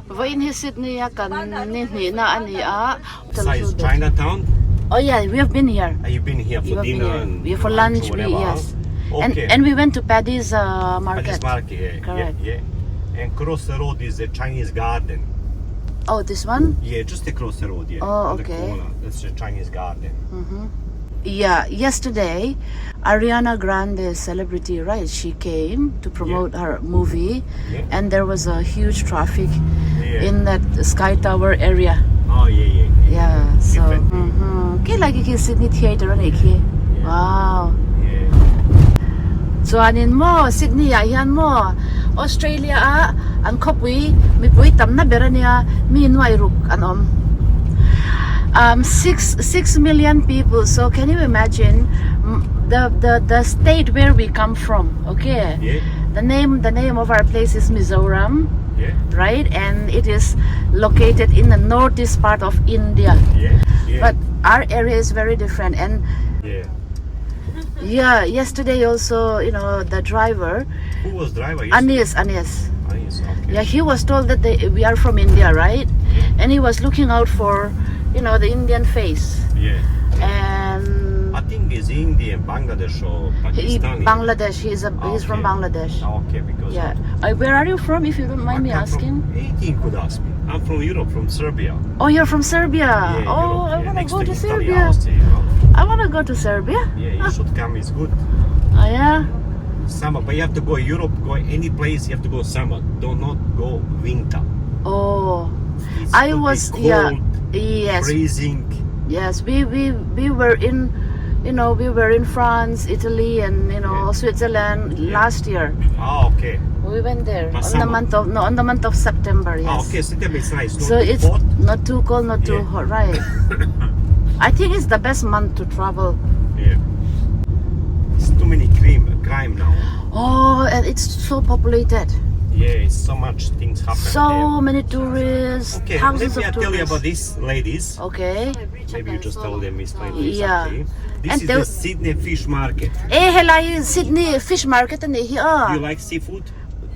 Vawiin hi Sydney a kan ni hnihna a ni a. Size Chinatown. Oh yeah, we have been here. Ah, you've been here for We have been dinner here. and We for lunch, or we, whatever. yes. And Okay. and we went to Paddy's market. Paddy's market, yeah, Correct. yeah, yeah. And across the road is the Chinese garden. Oh, this one? Yeah, just across the road, yeah. Oh, on the okay. corner. That's the Chinese garden. Yeah, yesterday, Ariana Grande, celebrity, right? She came to promote her movie, Yeah. and there was a huge traffic Yeah. in that Sky Tower area. Oh, yeah, yeah. Yeah, so. Different. Mm-hmm. Like khi Sydney Theatre ani khi. Wow. Yeah. Chuanin maw Sydney ah hian maw Australia a an khawpui mipui tamna ber ania mi nuai ruk an awm um 6 million people so can you imagine the the the state where we come from okay Yeah. the name the name of our place is Mizoram Yeah. right and it is located in the northeast part of India Yeah. Yeah. but our area is very different and yeah. Yeah, yesterday also, you know, the driver, Who was driver? yesterday? Anis, Anis. Anis, okay. Yeah, he was told that they, we are from India, right? And he was looking out for, you know, the Indian face. Yeah. And I think he's Indian, Bangladesh or he, Pakistani. Bangladesh, he's a, he's from Okay. Bangladesh. Okay, because Yeah. Where are you from, if you don't mind I me come asking? From, anything could ask me. I'm from Europe, from Serbia. Oh, you're from Serbia. Yeah, oh, Europe, I yeah, want to next go to Italy, Serbia. Austria, you know. I want to go to Serbia. Yeah, you should come. It's good. Oh, yeah. Summer, but you have to go Europe, go any place. You have to go summer. Do not go winter. Oh, It's I could be was, cold, yeah. Yes. freezing. Yes, we were in, you know, we were in France, Italy, and you know Yeah. Switzerland Yeah. last year. Ah, okay. We went there But on the summer. month of no on the month of September. Yes. Ah, okay. September is nice. Not So too it's hot. not too cold, not too Yeah. hot, right? I think it's the best month to travel. Yeah. It's too many crime now. Oh, and it's so populated. Yeah, it's so much things happen. So there. many tourists, Okay, let thousands me of tell you tourists. about this, ladies. Okay. Maybe you just tell them explain Yeah. exactly. This And is the- the Sydney Fish Market. Eh, helai Sydney Fish Market ani hi Do you ah. like seafood?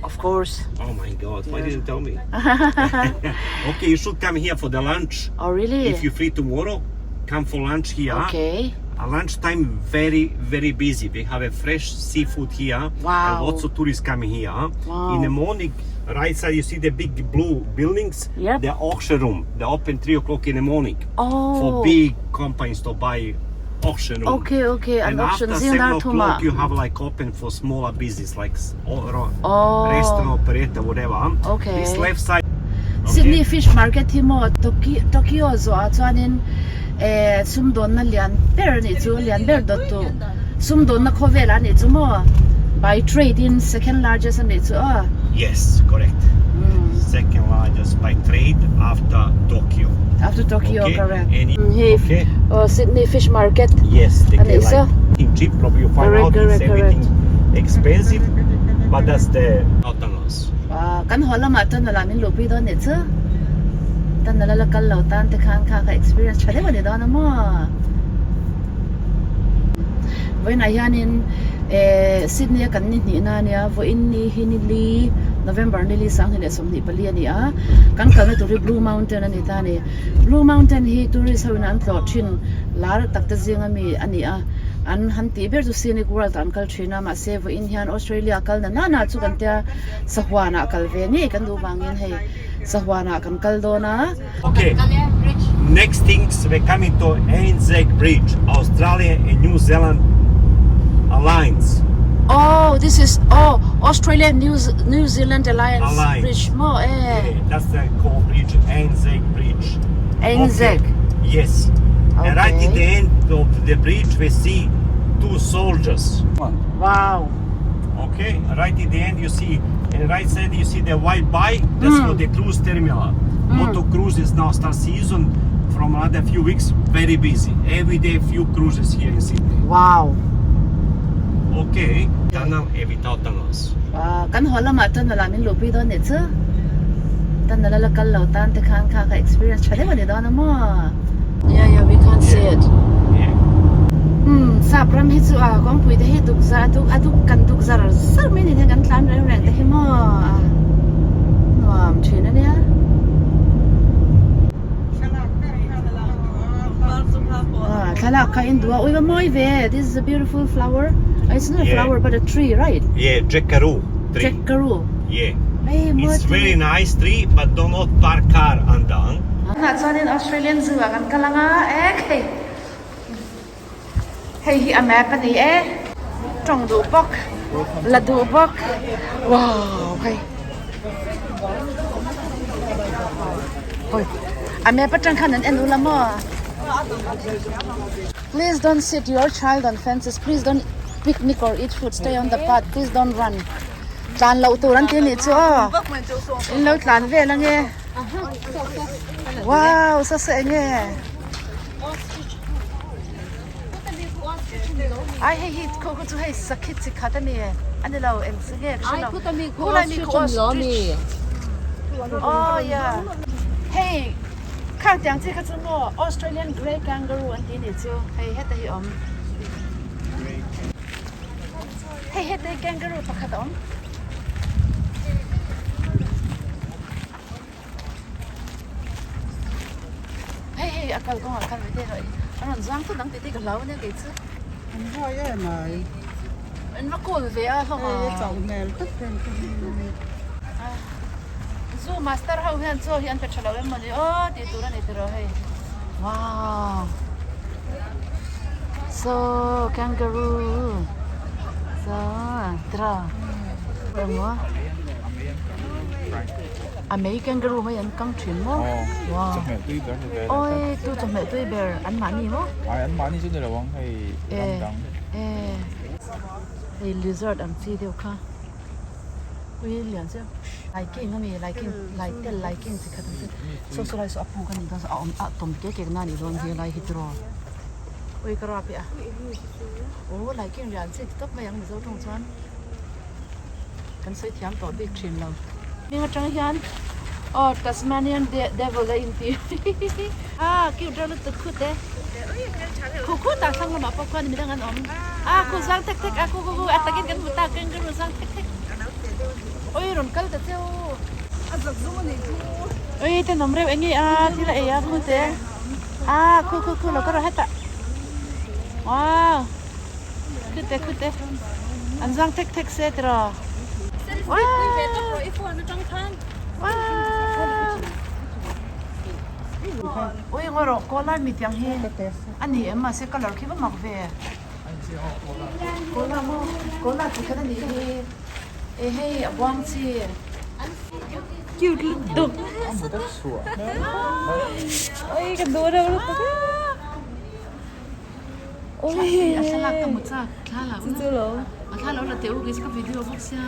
Of course. Oh my God! Why didn't you tell me? Okay, you should come here for the lunch. Oh really? If you're free tomorrow, come for lunch here. Okay. At lunchtime, very very busy. We have a fresh seafood here. Wow. And lots of tourists coming here. Wow. In the morning, right side you see the big blue buildings. Yep. The auction room. They open 3 o'clock in the morning. Oh. For big companies to buy auction room. Okay. An And auction after zing 7 dar o'clock, thuma. you have like open for smaller business, like Oh. restaurant operator, whatever. Okay. This left side. Sydney Fish Market hi maw Tokyo Tokyo zawh ah chuanin eh sumdawnna lian ber a nih chu lian ber dawt tu sumdawnna khawvel a nih chu maw by trade in second largest a nih chu aw. Yes, correct. Second largest by trade after Tokyo. After Tokyo, Okay. correct. And Hei okay. aw Sydney Fish Market Yes, they a get nih saw. like in cheap. Probably you find Correct, out it's correct, correct. everything expensive, but that's the tunnels. Kan haw lamah tunnel ah min luhpui dawn nih chu tunnel a la kal lo tan te khan kha ka experience tha deuh a ni dawn a maw. Vawiinah hianin eh Sydney a kan ni hnihna a nia vawiin ni hi ni li November ni li 2024 a ni a kan kalna tur hi Blue Mountain a ni ta a ni. Blue Mountain hi tourist ho in an tlawh thin lar tak te zinga mi a ni a an han tih ber chu Scenic World ah an kal thin a mahse vawiin hian Australia kal na nana chu kan tia Sahuanah kal ve ngei kan duh vangin hei Sahuanah kan kal dawn a. Ok, next things we coming to Anzac Bridge, Australia and New Zealand Alliance. Oh, this is oh Australia New New Zealand Alliance, Alliance. Bridge maw eh. Yeah, that's the called bridge, Anzac Bridge. Anzac. Okay. Yes. And right Okay. at the end of the bridge we see two soldiers. Wow. Okay, right at the end you see, and right side you see the white bike, that's for the cruise terminal. Lot of cruises now start season from another few weeks, very busy. Every day few cruises here in Sydney. Wow. Okay, tunnel and without tunnels. Kan haw lamah tunnel ah min luhpui dawn nih chu tunnel a la kal lo tan te khan kha ka experience tha deuh a ni dawn a maw. Yeah yeah we can't see it. Yeah. Hmm sap ram hi chu a kawngpui te hi duk zar a duk a duk kan duk zar zar mai ni hian kan tlan reng reng te hi maw a nuam thin a nia. lak kha in duh a, ui va mawi ve, this is a beautiful flower, it's not a flower but a tree right? Yeah, jackaroo tree. Jackaroo. Yeah. It's very nice tree but do not park car under. Tunah chuanin Australian Zoo ah kan kal ang a, ek hei hei hi a map a ni e, tawng duh bawk, la duh bawk, wow hei hawi a map atang khan an en ula maw. Please don't sit your child on fences, please don't picnic or eat food, stay on the path, please don't run. Tlan loh tur an ti anih chu aw. In lo tlan vel ange. Wow, sa sa enge. Ai hei hi khu khu chu hei sakhi chi khat ani e. Ani lo eng si nge ka hre lo. Khu lai mi khu ostrich. Oh yeah. Hei khang tiang chi kha chu maw Australian grey kangaroo an ti anih chu. Hei heta hi awm. Hei heta hi kangaroo pakhat a awm. Hei hei a kal kawngah khan mite erawh hi a rawn zang thut ang tih te ka hlau ania kei chu. An huai em ai. An va kawl ve a hlawm a. Hei a chauh hmel tak em ka hmu. Zoo master ho hian chaw hi an pe tha lo em mawni aw tih tur a ni tiraw hei. Wow. So kangaroo. So tiraw. Engmaw. A mei kangaroo mai an kang thin maw? Wow. Chawhmeh tui ber ni vel. Oi tu chawhmeh tui ber an mahni maw? Ai an mahni chu ni lo ang hei ram dang. E hei lizard ang chi deuh kha. Ui lian chiah. Laiking a mi laiking lai tel laiking chi khat ang chi. Saw saw lai saw a puk a nih dawn saw a awm a tawm kek kek na a nih dawn hi lai hi tiraw. Ui ka rap hi a. Aw laiking lian chi ti tawp mai ang mizo tawng chuan. Kan sawi thiam tawh bik thin lo. Hming atang hian aw Tasmanian devil a inti ah cute reuh lutuk khut e. Khu khu tak thlang lamah pawh khuan midang an awm. Ah khu zang thek thek a khu khu khu a takin kan hmu ta kangaroo zang thek thek. Oi rawn kal ta cheu. Oi tenawm reuh eng nge a thil a ei a khu te. Ah khu khu khu lo ka rawh hetah. Wow. Khute khute an zang thek thek se tiraw. Ui ngawi rawh kaw lai mi tiang hi a ni em mahse colour khi va mak ve. Kaw la maw kaw la chi khat a nih hi e hei a buang chi. Cute lutuk. Ui ka duh reuh lutuk a. A thlalak ka hmu chak thlalak a thlalak la teh u kei chu ka video bawk sia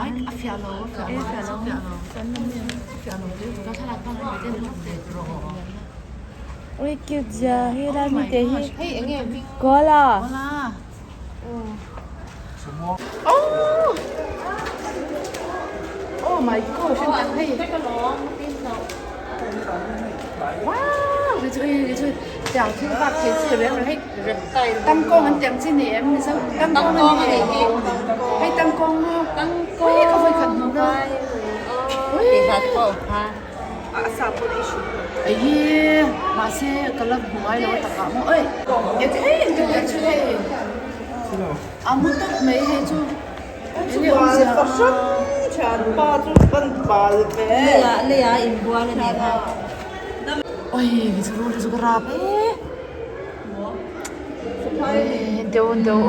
ai a fiah lo a fiah lo a fiah lo a fiah lo teh u thlalak bak a ten lawk teh Ui cute zia hi lai mi te hi koala koala oh oh my gosh hei wow cái chú cái chú tiang thil bak thei chi reng reng hei tangkawng an tiang chi ni em ni zo tangkawng a ni hei tangkawng tangkawng ka vawi khat hmu na ei mahse ka la hmu ngai lo a takah maw oi hei hei chu hei a mu tawp mai hei chu.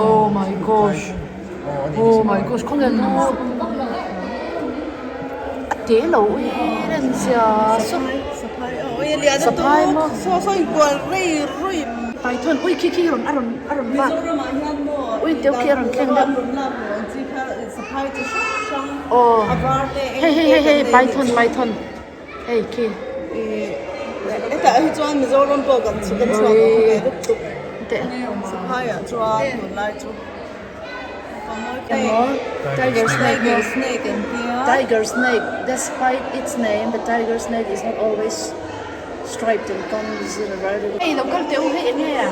Oh my gosh oh my gosh khawnge lu a te lo ui reng zia saw saphai maw python ui khi khi rawn a rawn a rawn vak ui teuh khi a rawn thleng deuh aw hei hei hei hei python python hei khi Tiger snake tiger snake despite its name the tiger snake is not always striped and comes in a variety of hei lo kal teh u hei eng nge a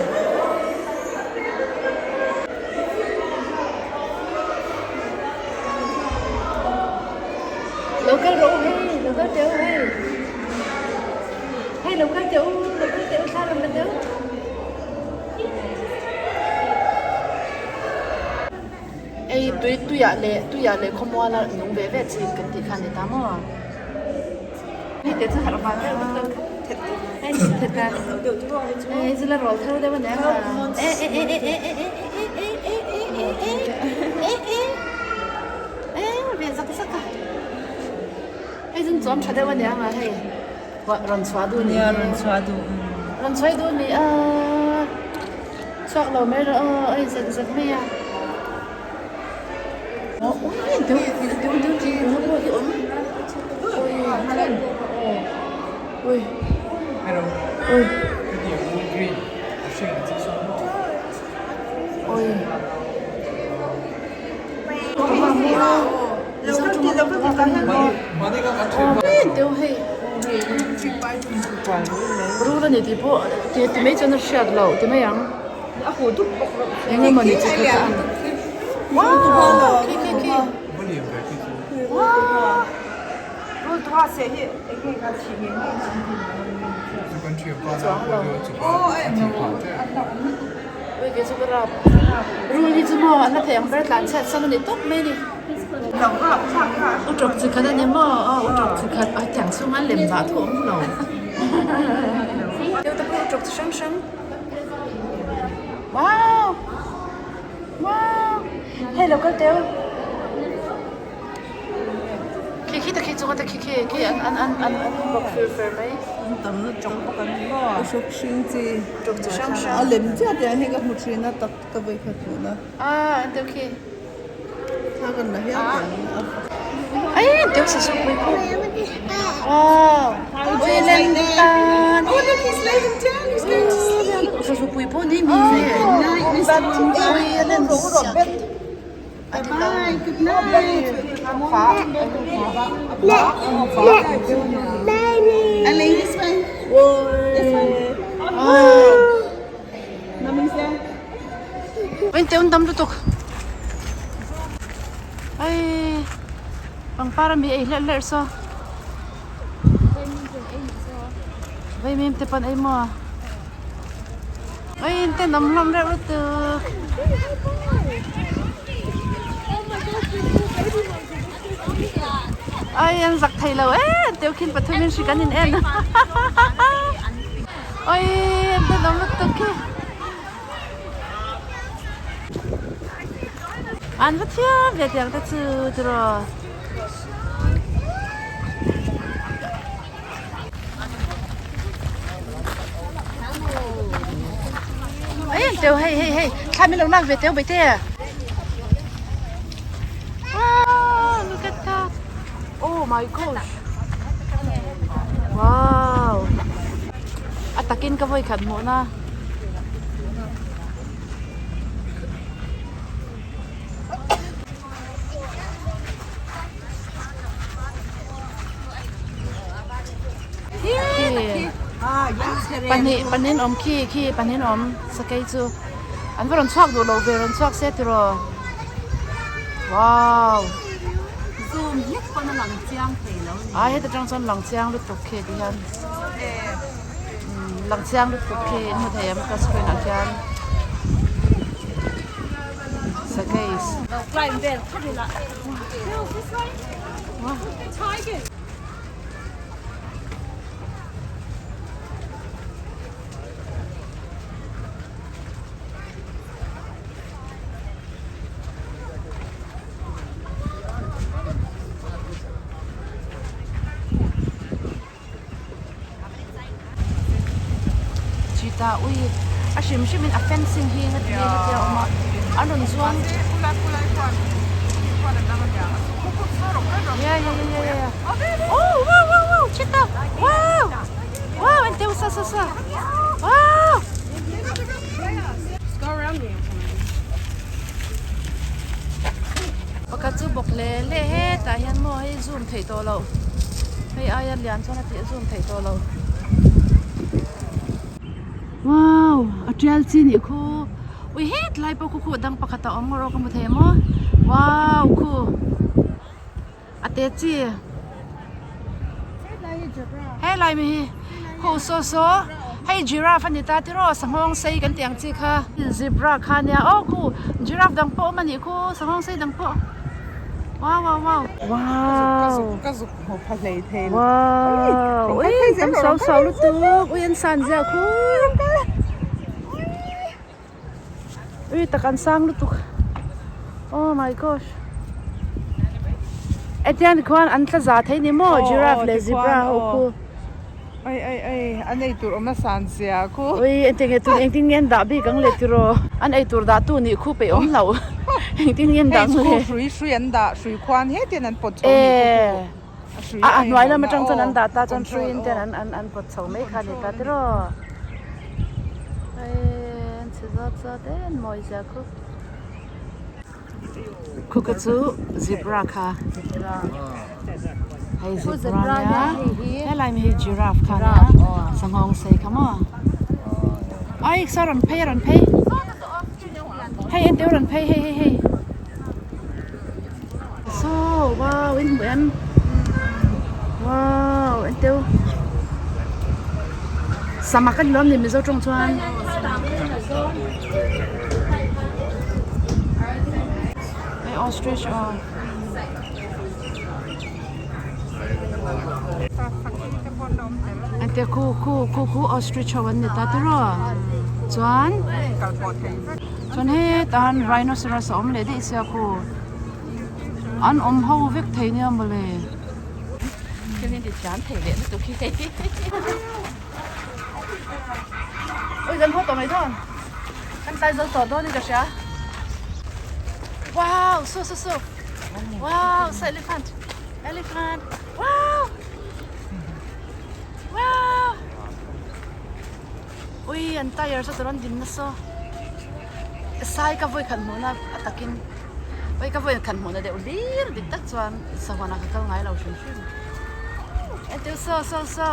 lo kal rawh u hei lo kal teh u hei hei lo kal teh u lo kal teh u thla rawn la teh u. tui tuiah leh tuiah leh khawmuala nung ve ve chi kan tih kha a ni ta maw? Hei te chu harh vang deuh lutuk hei thet a hei chu la rawl thar deuh a nia e e e e e e e e e e e e e e ve zak zak a hei chu chuam tha deuh a nia nga hei rawn chhuah duh ni rawn chhuah duh rawn chhuah duh ni a chhuak lo mai rawh aw hei zet zet mai a. Rul a ni tih pawh ti mai chuan a hriat loh ti mai ang. Eng emaw ni chi kha chu ang. Wow! Khi khi khi. Wow! Ui kei chu ka rap. Rul hi chu maw an la thei ang ber tlan chhiat san a ni tawp mai a ni. U tawp chi khat a ni maw? Aw u tawp chi khat a tiang chhunga lem dah thu awm lo. Deuh te pawh u tawp chi hrang hrang. Wow! Wow! Hei lo kal teu. Khi khi ta khi chunga ta khi khi khi an an an an an bawk fir fer mai. An tam na chawk bawk an ni maw? Hruk hring chi. Hruk chi hrang hrang. A lem chiah te hian hei ka hmu thin a tak ka vawi khat hmuh na. Ah an teu khi. Thla kan la hial teh ang a. Ai teu sa su pui phu. Wow! Ui len tan. Oh look he's laying down he's going to sleep. Sa su pui phu ni mi. Ui len siak. Bye good night. Aling this way. This way. Mommy's there. Ui teu dam lutuk. Ai pangpar ami ei hlerh hlerh saw. Vaimim te pawn ei maw. Ui in tenawm hlawm reuh lutuk. Ai an zak thei lo e teu khin pathum in hri kan in en. Ui an tenawm lutuk khi. An va thiam ve tiang te chu tiraw. Ei teu hei hei hei thla min lo lak ve teu baite. Wow look at that. Oh my gosh. Wow. A takin ka vawi khat hmuh na. Pahnih pahnih an awm khi khi pahnih an awm sakei chu an va rawn chhuak duh lo ve rawn chhuak se tiraw wow Zoom hlek pawn a lang chiang thei lo ni. Ai heta tang chuan lang chiang lutuk khi ti hian lang chiang lutuk khi in hmu thei em ka screen ah khian sakei Lo climb vel khat ila. Chita ui a hrim hrim in a fencing hi nga ti nge hetia a awm a an rawn zuang yeah yeah yeah yeah oh wow wow wow cheetah wow wow and teu sa sa sa wow Pakhat chu bawk leh leh hetah hian maw hei zoom theih tawh loh hei aia lian chuan a tih zoom theih tawh loh wow a tial chi nih khu ui hetlai pawh khu khu dang pakhat a awm erawh ka hmu thei maw wow khu a te chi helai mi hi khu saw saw. Hei giraffe a ni ta tiraw sanghawng sei kan tih ang chi kha. Zebra kha ania aw khu giraffe dang pawh a awm a nih khu sanghawng sei dang pawh wow wow wow. Wow Ka zuk hmu pha hlei thei lo. Wow ui tam suau suau lutuk ui an san ziah khu ui tak an sang lutuk oh my gosh hetiang khuan an tla za thei ni maw giraffe leh zebra ho khu. Ai ai ai an ei tur awm a san zia khu. Ui engtin nge tun engtin nge an dah bik ang le tiraw an ei tur dah tu nih khu peih awm lo engtin nge an dah ang le. Hei hrui hrui an dah hrui khuan hetian an pawt chho nih khu khu. A hrui A a hnuai lam atang chuan an dah ta chuan hruiin ten an an an pawt chho mai kha a ni ta tiraw. Ai an chhe zawt zawt e an mawi zia khu. Khu kha chu zebra kha hei zebra nia helai mi hi giraffe kha nia sanghawng sei kha maw ai saw rawn phei a rawn phei hei en teu rawn phei hei hei hei saw wow in hmuh em wow en teu samak a ni lawm ni mizo tawng chuan. Hei ostrich aw. Ate khu khu khu khu ostrich ho an ni ta tiraw chuan chuan hetah hian rhinoceros a awm leh daih sia khu an awm ho vek thei nia mawle. Ui kan haw tawh mai dawn kan tlai zo tawh dawn in ka hria wow su su su wow sa elephant elephant wow wow ui an tire saw tawh an din nasa sai ka vawi khat hmuhna a takin ui ka vawi khat hmuhna deuh hlir dik tak chuan sahuan ah ka kal ngai lo hrim hrim. Ento so so so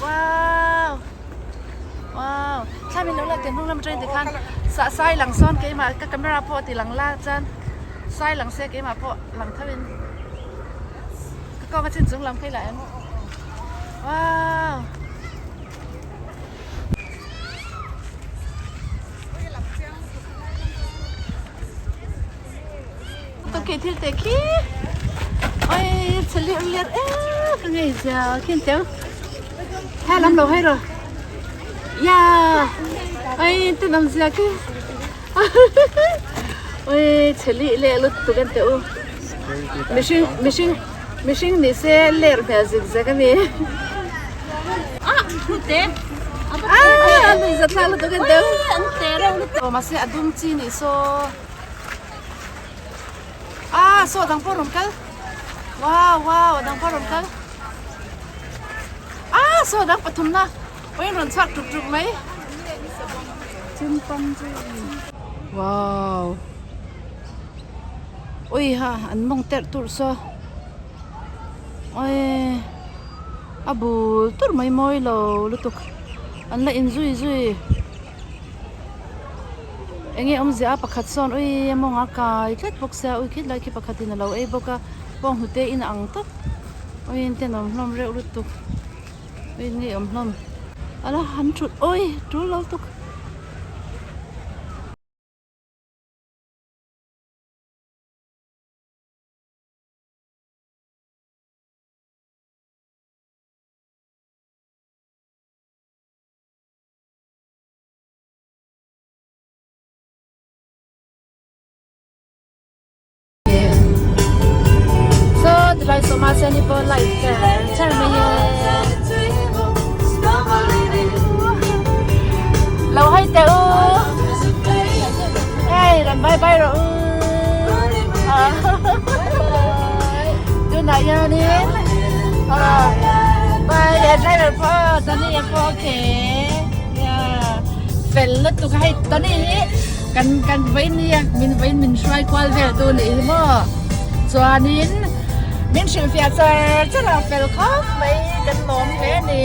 wow wow thla min lo lak te hnung lam atangin tikhan sa sai lang sawn keimah ka camera pawh ti lang la chuan sai lang se keimah pawh lang tho in ka kawng a chin chung lam phei lah em wow. Tokei thil te khi oi chhe liar liar em ka ngei zia khin teu he lam lo hei ro ya oi te nam zia khi oi chhe li le lut tu kan te u mihring mihring mihring ni se ler hmel zik zek ani ah ah lui za thla lutuk kan teu mahse a dum chi ni saw Ah saw dang pawh a rawn kal wow wow a dang pawh a rawn kal ah saw dang pathum na pawhin rawn chhuak tuk tuk mai wow ui ha an mawng terh turh saw ui a bul tur mai mawi lo lutuk an la in zui zui. Eng nge awmzia a pakhat sawn ui a mawng a kai tlat bawk sia ui khit lai khi pakhatin a lo ei bawk a bawng hnute in a ang tawp ui in ten awm hlawm reuh lutuk ui in nge awm hlawm a la han thut ui tul lo tuk. So tilai sawma sen hi pawh light char char mai e lo hai teh u hei rawn bye bye rawh u tunah hianin bye leh driver pawh Tony a pawh okay yeah fel lutuk a hei Tony hi kan kan vawiin nia min vawiin min hruai kual vel tu nih hi maw chuanin min hrilhfiah char char a fel khawp mai kan lawm hle a ni.